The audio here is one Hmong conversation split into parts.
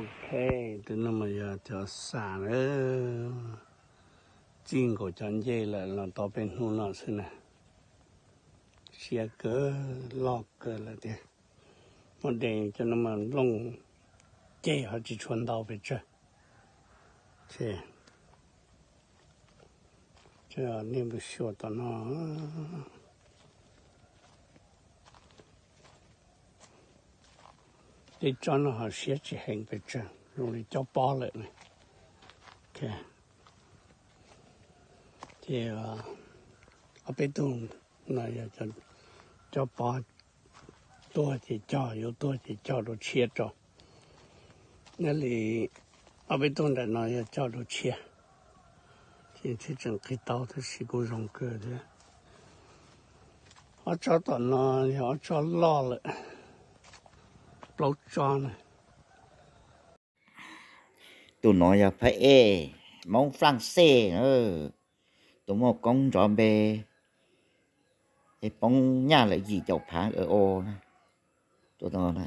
Ok, tus no mas yog cov xas na, txij nkaus cov ncej lawm los tau peb hnub no xwb na. Siab kawg, loj kawg lawm tiag. Muab de cov no mas nplooj ceg ho tsis tshua ntau pes tsawg. Nej mus xyuas tom no, tej tsob no ho siab tsis heev pes tsawg, zoo li cob pob lawm. Ces ob peb tug no yog cob pob, tuag ces cog, yuav tuag ces cog rau tshiab rau. Nyob li ob peb tug nram no yog cog rau tshiab, ces tseem qhib tau tab sis kuj zoo kawg thiab. Ob tsob tom no yog ob tsob loj lawm, plaub tsob na. Tus no yog phab ej Hmoob Faj Xej, tus muaj koob nrov npe, es poob nyaj lawm yim caum phav o na. Tus no na,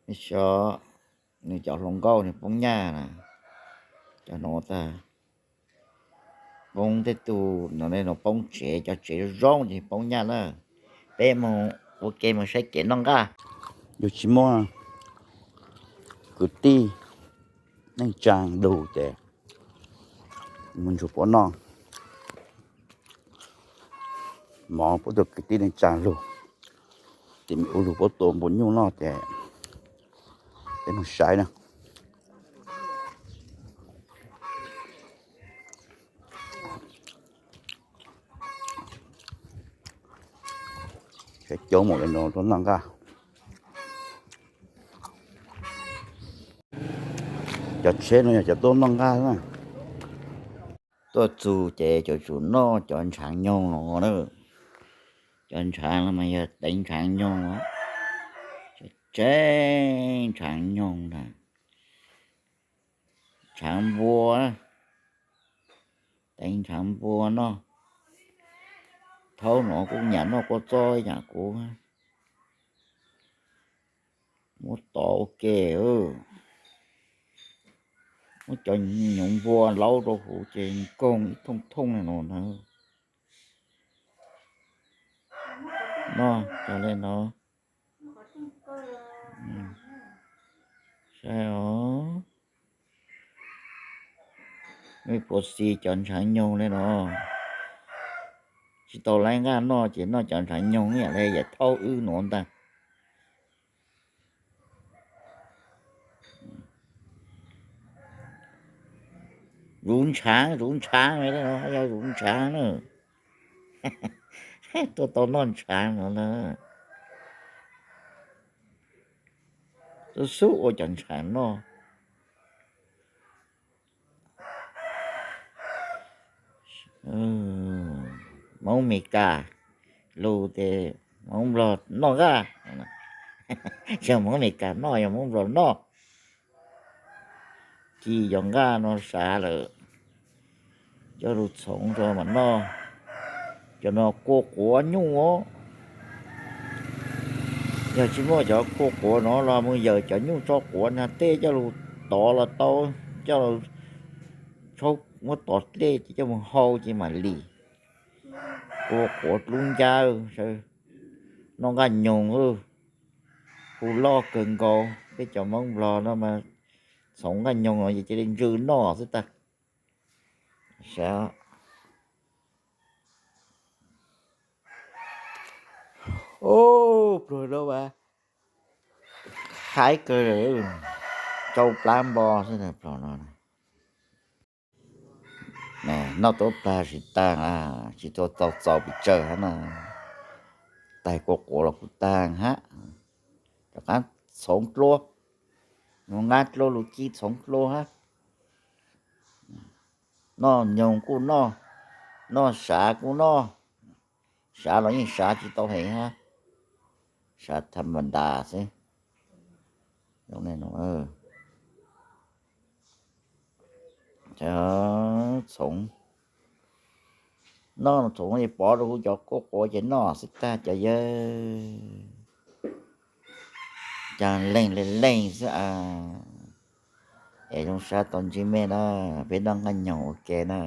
xyov nws cov hluas nkauj nws poob nyaj na, cov no tag. Poob tej tus no, no poob tsev, cov tsev zoo ces poob nyaj na. Peb mus ua ke mus saib kev noj nqaj. Yus tsis muaj kwv tij neej tsaa lug ces mus ntsug puab noj, mov puab tus kwv tij neej tsaa lug, tim me u lug puab tua npua nyuj noj ces peb mus saib na. Coob mus li no tuaj noj nqaj. Cov tsheb no yog cov tuaj noj nqaj na. Tuaj txug ces cov tsum noj cov ntshaav nyoog no na. Cov ntshaav no mas yog teev ntshaav nyoog, tseeb ntshaav nyoog na. Ntshaav npua, teev ntshaav npua noj. Thaum no kuv nyam noj kua txob yam kuv muab tov ua ke, muab cov nyoov npua laub rau huv ces nkoog ib thooj thooj no na. Noj cov le no. Saib os, mej puas xis cov ntshaav nyoog le no. Tsis tau laib nqaj noj ces noj cov ntshaav nyoog ib yam le yawm thaub wb nuav ntag. Zuv ntshaav, zuv ntshaav, yog zuv ntshaav na. Tuaj tau noj ntshaav no na. Tub xub ua cov ntshaav noj. Moob Mes Kas lug tes Moob Nplog noj nqaj, yog Moob Mes Kas noj yog Moob Nplog noj. Ci cov nqaj no sav lawm, coj lug txhoov rau mam noj. Cov no kua quav nyuj os. Yog tsis muaj cov kua quav no los mus yawm cov nyuj tso quav nag tej coj lug tov los tau, coj lug tshauj muab tov dlej ces coj mus hau ces mam lim. Kua quav dlub ncab, noj nqaj nyoog, hu loj kawg nkaus. Peb cov Moob Nplog no mas txhoov nqaj nyoog no ces cia li ntsw noj xwb tag. Sav. Pluag no mas haib kawg, tsau plab npo xwb pluag no. Noj tau plag tsis taag, tsis tau txaus pes tsawg hab na. Taig kua quav los kuj taag hab. Rov qaab txhoov dlua, nqa dlua lug ci txhoov dlua hab. Noj nyoog kuj noj, noj sav kuj noj. Sav los yeej sav tsis tau heev hab, sav tham ma das xwb. Txhoov, noj txhoov pov rau huv cov kua quav ces noj xwb tag cov yawg. Caag leej le leej xwb a. Es zoo sab tau ntsib mej na, peb noj nqaij nyoog ua ke na.